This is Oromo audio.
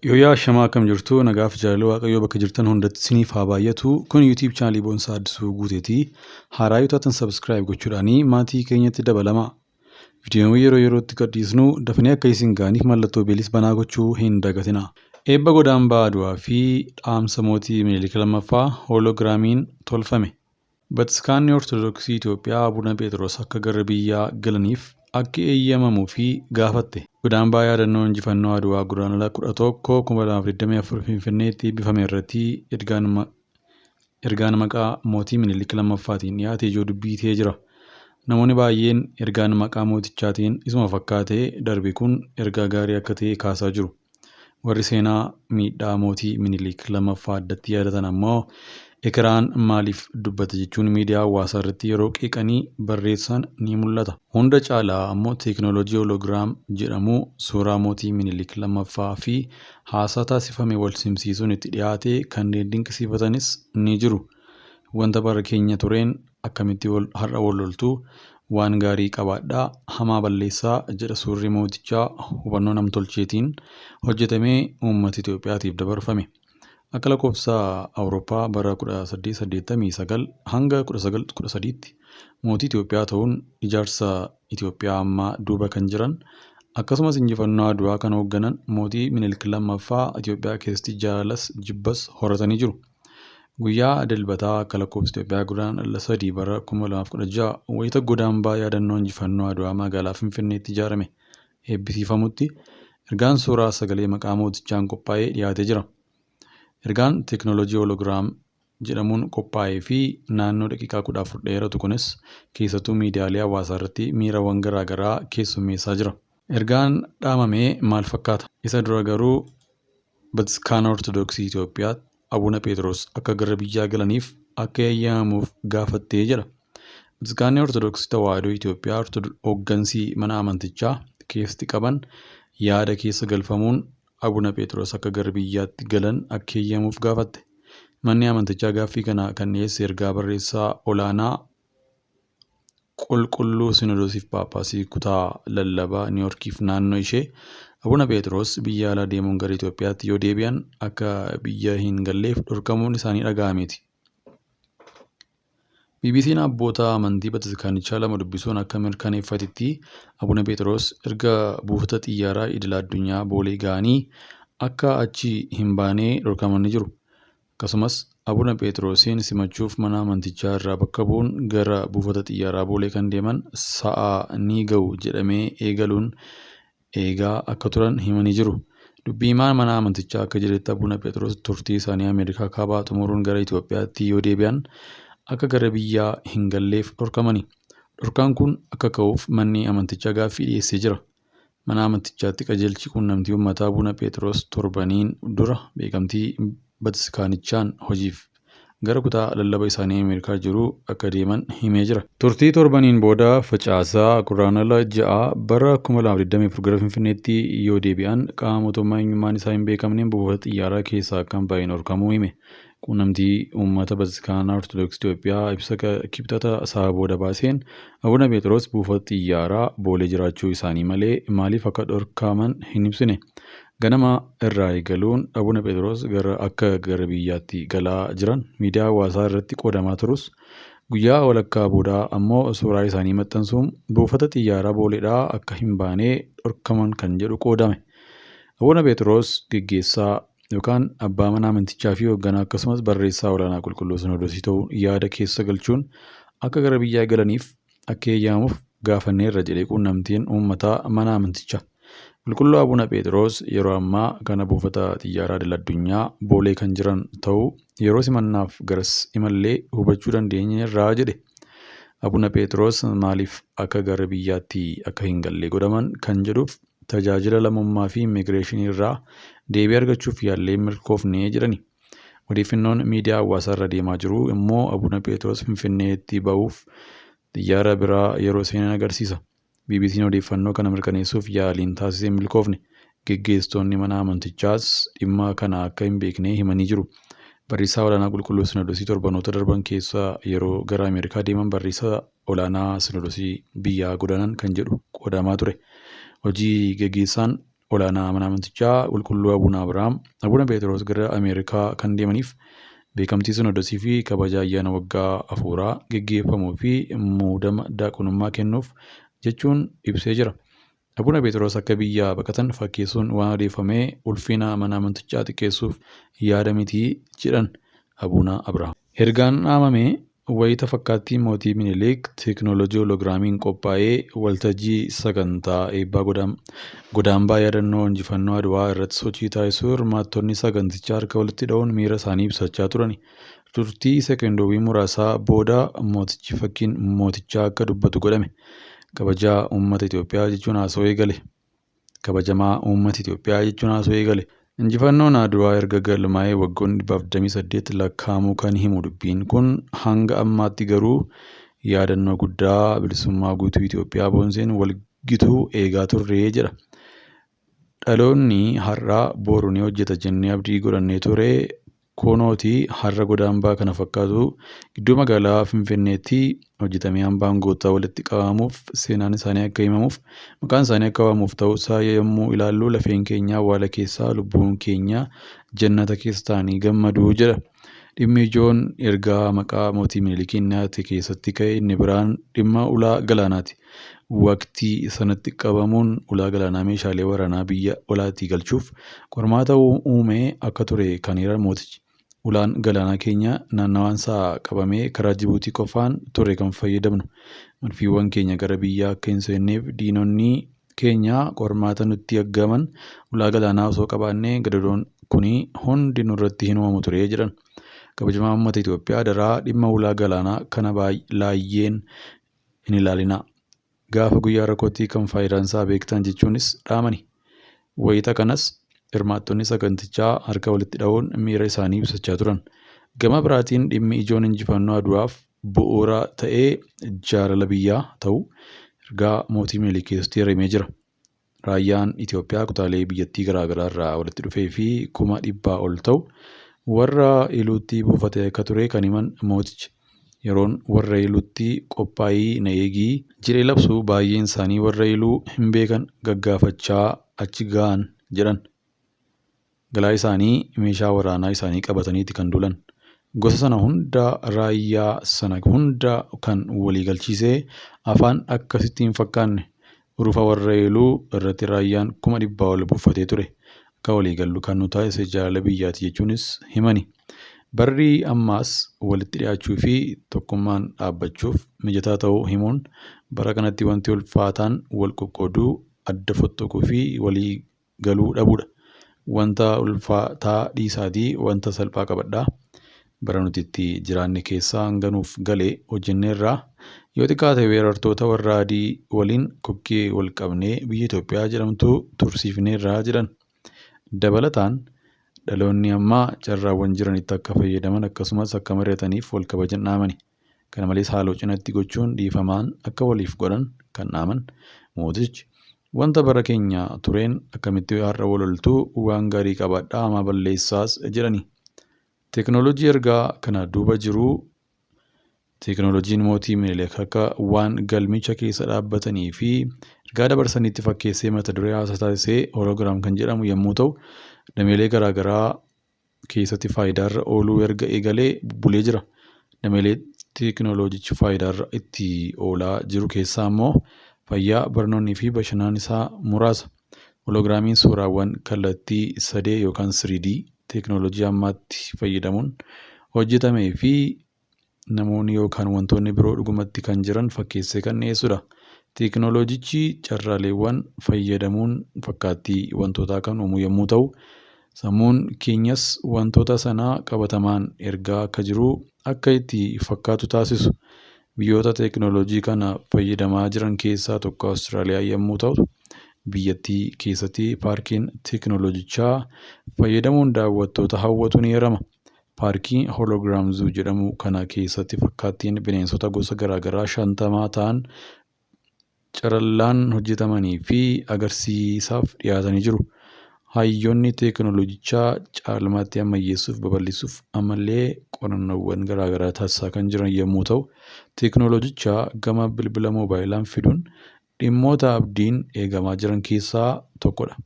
Yooyaa ashamaa, akkam jirtu? Nagaaf jaalala Waaqayyoo bakka jirtan hundatti isiniif haa baay'atu. Kun YouTube chaanalii Boonsaa Addisuu Guuteeti. Haaraa yoo taatan subscribe gochuudhaanii maatii keenyatti dabalama. Viidiyoowwan yeroo yerootti gadhiisnu dafanii akka isin ga'aniif mallattoo beelis banaa gochuu hin dagatina. Eebba Godaambaa Adwaa fi dhaamsa mootii Minilik lammaffaa hooloogiraamiin tolfame. Bataskaanni Ortodoksii Itoophiyaa Abuna Pheexiroos akka gara biyyaa galaniif akka eeyyamamuufii gaafatte. Godaambaa yaadannoo injifannoo Adwaa Guraandhala 11, 2024 Finfinneetti eebbifame irratti ergaan maqaa mootii Minilik lammaffaatiin dhiyaate ijoo dubbii ta'ee jira. Namoonni baay'een ergaan maqaa mootichaatiin isuma fakkaatee darbe kun ergaa gaarii akka ta'e kaasaa jiru. Warri seenaa miidhaa mootii Minilik lammaffaa addatti yaadatan ammoo ekeraan maaliif dubbata jechuun miidiyaa hawaasaa irratti yeroo qeeqanii barreessan ni mul'ata. Hunda caalaa ammoo teekinooloojii holoogiraam jedhamu suuraa mootii Minilik lammaffaa fi haasaa taasifame wal simsiisuun itti dhiyaate kanneen dinqisiifatanis ni jiru. Wanta bara keenya tureen akkamitti har'a wal loltu, waan gaarii qabaadhaa, hamaa balleessaa jedha suurri mootichaa hubannoo namtolcheetiin hojjetamee uummata Itoophiyaatiif dabarfame. Akka lakkoofsa Awurooppaa bara 1889 hanga 1913tti mootii Itoophiyaa ta'uun ijaarsa Itoophiyaa ammaa duuba kan jiran, akkasumas injifannoo Adwaa kan hoogganan mootii Minilik lammaffaa Itoophiyaa keessatti jaalalas jibbas horatanii jiru. Guyyaa Dilbataa akka lakkoofsa Itoophiyaa Guraandhala 3 bara 2016 wayita godaambaa yaadannoo injifannoo Adwaa magaalaa Finfinneetti ijaarame eebbisiifamutti ergaan suuraa sagalee maqaa mootichaan qophaa'ee dhiyaatee jira. Ergaan teekinooloojii holoogiraam jedhamuun qophaa'ee fi naannoo daqiiqaa 14 dheeratu kunis keessattuu miidiyaalee hawaasaa irratti miirawwan garaa garaa keessummeessaa jira. Ergaan dhaamame maal fakkaata? Isa dura garuu Bataskaana Ortodoksii Itoophiyaatti Abuna Pheexiroos akka gara biyyaa galaniif akka eeyyamamuuf gaafattee jedha. Bataskaanni Ortodoksii Tawaahidoo Itoophiyaa hooggansi mana amantichaa keessatti qaban yaada keessa galfamuun Abuna Pheexiroos akka gara biyyaatti galan akka eeyyamuuf gaafatte. Manni amantichaa gaaffii kana kan dhiyeesse ergaa barreessaa olaanaa Qulqulluu Sinodoosiif Phaaphaasii kutaa lallabaa Niiwoorkiif naannoo ishee Abuna Pheexiroos biyya alaa deemuun gara Itoophiyaatti yoo deebi'an akka biyya hin galleef dhorkamuun isaanii dhaga'ameeti. BBC'n abboota amantii bataskaanichaa lama dubbisuun akka mirkaneeffatetti Abuna Pheexiroos erga buufata xiyyaaraa idila addunyaa Boolee ga'anii akka achi hin baane dhorkamanii jiru. Akkasumas Abuna Pheexiroosiin simachuuf mana amantichaa irraa bakka bu'uun gara buufata xiyyaaraa Boolee kan deeman sa'a ni ga'u jedhamee eegaluun eegaa akka turan himanii jiru. Dubbii himaan mana amantichaa akka jedhetti Abuna Pheexiroos turtii isaanii Ameerikaa kaabaa xumuruun gara Itoophiyaatti yoo deebi'an akka gara biyyaa hin galleef dhorkamani. Dhorkaan kun akka ka'uuf manni amantichaa gaaffii dhiyeessee jira. Mana amantichaatti qajeelchi quunnamtii uummataa Abuna Pheexiroos torbaniin dura beekamtii bataskaanichaan hojiif gara kutaa lallaba isaanii Ameerikaa jiru akka deeman himee jira. Turtii torbaniin booda Facaasaa Guraandhala 6 bara 2024 gara Finfinneetti yoo deebi'an qaama mootummaa eenyummaan isaa hin beekamneen buufata xiyyaaraa keessaa akka hin bahin dhorkamuu hime. Quunnamtii uummata Bataskaana Ortodoksii Itoophiyaa ibsa Kibxata sa'a booda baaseen Abuna Pheexiroos buufata xiyyaaraa Boolee jiraachuu isaanii malee maaliif akka dhorkaman hin ibsine. Ganama irraa eegaluun Abuna Pheexiroos gara akka gara biyyaatti galaa jiran miidiyaa hawaasaa irratti qoodamaa turus, guyyaa walakkaa booda ammoo suuraa isaanii maxxansuun buufata xiyyaaraa Booleedhaa akka hin baane dhorkaman kan jedhu qoodame. Abuna Pheexiroos geggeessaa yookaan abbaa mana amantichaa fi hoogganaa, akkasumas barreessaa olaanaa qulqulluu Sinoodosii ta'uu yaada keessa galchuun akka gara biyyaa galaniif akka eeyyamamuuf gaafanneerra jedhee quunnamtiin uummataa mana amantichaa. Qulqulluu Abuna Pheexiroos yeroo ammaa kana buufata xiyyaaraa idil addunyaa Boolee kan jiran ta'uu yeroo simannaaf garas imallee hubachuu dandeenyeerra jedhe. Abuna Pheexiroos maaliif akka gara biyyaatti akka hin galle godhaman kan jedhuuf tajaajila lammummaa fi immigireeshinii irraa deebii argachuuf yaallee hin milkoofne jedhani. Odeeffannoon miidiyaa hawaasaa irra deemaa jiru immoo Abuna Pheexiroos Finfinneetti ba'uuf xiyyaara biraa yeroo seenan agarsiisa. BBC'n odeeffannoo kana mirkaneessuuf yaaliin taasise hin milkoofne. Geggeessitoonni mana amantichaas dhimma kana akka hin beekne himanii jiru. Barreessaa olaanaa qulqulluu Sinoodosii torbanoota darban keessa yeroo gara Ameerikaa deeman barreessaa olaanaa Sinoodosii biyyaa godaanan kan jedhu qoodamaa ture. Hojii geggeessaan Olaanaa mana amantichaa Qulqulluu Abuna Abiraam Abuna Pheexiroos gara Ameerikaa kan deemaniif beekamtii Sinoodosii fi kabaja ayyaana waggaa hafuuraa geggeeffamuu fi muudama daaqonummaa kennuuf jechuun ibsee jira. Abuna Pheexiroos akka biyyaa baqatan fakkeessuun waan odeeffame ulfina mana amantichaa xiqqeessuuf yaada miti jedhan Abuna Abiraam. Ergaan dhaamame wayita fakkaattii mootii Minilik teekinooloojii holoogiraamiin qophaa'ee waltajjii sagantaa eebbaa godaambaa yaadannoo injifannoo Adwaa irratti sochii taasisuu hirmaattonni sagantichaa harka walitti dha'uun miira isaanii ibsachaa turani. Turtii sekondoowwan muraasaa booda mootichi fakkiin mootichaa akka dubbatu godhame. Kabajaa uummata Itoophiyaa jechuun haasawaa eegale. Kabajamaa uummata Itoophiyaa jechuun haasawaa eegale. Injifannoon Adwaa erga galmaa'ee waggoonni 128 lakkaa'amuu kan himu dubbiin kun hanga ammaatti garuu yaadannoo guddaa bilisummaa guutuu Itoophiyaa boonseen walgituu eegaa turre jedha. Dhaloonni har'aa boru ni hojjeta jennee abdii godhannee ture kunooti har'a godaambaa kana fakkaatu gidduu magaalaa Finfinneetti hojjetamee hambaan gootaa walitti qabamuuf seenaan isaanii akka himamuuf maqaan isaanii akka waamamuuf ta'uusaa yommuu ilaallu lafeen keenya awwaala keessaa lubbuun keenya jannata keessa ta'anii gammaduu jedha. Dhimmi ijoon ergaa maqaa mootii Minilikiin dhiyaate keessatti ka'e inni biraan dhimma ulaa galaanaati. Waqtii sanatti qabamuun ulaa galaanaa meeshaalee waraanaa biyya alaatii galchuuf qormaata uumee akka ture kan eeran mootichi. Ulaan galaanaa keenya naannawaan isaa qabamee karaa Jibuutii qofaan ture kan fayyadamnu. Marfiiwwan keenya gara biyyaa akka hin seenneef diinonni keenya qormaata nutti aggaman ulaa galaanaa osoo qabaannee gadadoon kuni hundi nurratti hin uumamu ture jedhan. Kabajamaa uummata Itoophiyaa daraa dhimma ulaa galaanaa kana laayyeen hin ilaalinaa. Gaafa guyyaa rakkootti kan faayidaan isaa beektan jechuunis dhaamani. Wayita kanas hirmaattonni sagantichaa harka walitti dha'uun miira isaanii ibsachaa turan. Gama biraatiin dhimmi ijoon injifannoo Adwaaf bu'uura ta'ee jaalala biyyaa ta'u ergaa mootii Minilik keessatti hiramee jira. Raayyaan Itoophiyaa kutaalee biyyattii garaagaraa irraa walitti dhufee fi 100,000 ol ta'u warra Iluutti buufatee akka ture kan himan mootichi. Yeroon warra Iluutti qophaa'ii na eegii jedhee labsu baay'een isaanii warra Iluu hin beekan gaggaafachaa achi ga'an jedhan. Galaa isaanii meeshaa waraanaa isaanii qabataniiti kan duulan. Gosa sana hunda raayyaa sana hunda kan walii galchiisee afaan akkasitti hin fakkaanne urufa warra Iluu irratti raayyaan 100,000 ol buufatee ture. Akka walii gallu kan nu taasise jaalala biyyaati jechuunis himani. Barri ammaas walitti dhiyaachuu fi tokkummaan dhaabbachuuf mijataa ta'uu himuun bara kanatti wanti ulfaataan wal qoqqooduu, adda fottoquu fi walii galuu dhabuudha. Wanta ulfaataa dhiisaatii wanta salphaa qabadhaa. Bara nuti itti jiraanne keessaa hanga nuuf gale hojjenneerraa yoo xiqqaate weerartoota warra adii waliin kokkee wal qabnee biyya Itoophiyaa jedhamtu tursiifneerraa jedhan. Dabalataan dhaloonni ammaa carraawwan jiranitti akka fayyadaman akkasumas akka mari'ataniif wal kabajan dhaamani. Kana malees haaloo cinatti gochuun dhiifamaan akka waliif godhan kan dhaaman mootichi wanta bara keenya tureen akkamitti har'a wal loltuu waan gaarii qabaadhaa hamaa balleessaas jedhani. Teekinooloojii ergaa kana duuba jiru teekinooloojiin mootii Minilik akka waan galmicha keessa dhaabbatanii fi ergaa dabarsanitti fakkeessee mata duree haasaa taasisee holoogiraam kan jedhamu yommuu ta'u dameelee garaagaraa keessatti faayidaarra ooluu erga eegalee bubbulee jira. Dameelee teekinooloojichi faayidaarra itti oolaa jiru keessaa immoo fayyaa, barnoonnii fi bashannanaan isaa muraasa. Holoogiraamiin suuraawwan kallattii sadee yookaan 3D teekinooloojii ammaatti fayyadamuun hojjetamee fi namoonni yookaan wantoonni biroo dhugumatti kan jiran fakkeessee kan dhiyeessudha. Teekinooloojichi carraaleewwan fayyadamuun fakkaattii wantootaa kan uumu yommuu ta'u, sammuun keenyas wantoota sana qabatamaan ergaa akka jiru akka itti fakkaatu taasisu. Biyyoota teekinooloojii kana fayyadamaa jiran keessaa tokko Awustiraaliyaa yommuu ta'u, biyyattii keessatti paarkiin teekinooloojichaa fayyadamuun daawwattoota hawwatu ni eerama. Paarkii Holoogiraam Zuu jedhamu kana keessatti fakkaattiin bineensota gosa garaagaraa 50 ta'an carallaan hojjetamanii fi agarsiisaaf dhiyaatanii jiru. Hayyoonni teekinooloojichaa caalmaatti ammayyeessuuf babal'isuuf ammallee qorannoowwan garaagaraa taasisaa kan jiran yommuu ta'u, teekinooloojicha gama bilbila moobaayilaan fiduun dhimmoota abdiin eegamaa jiran keessaa tokkodha.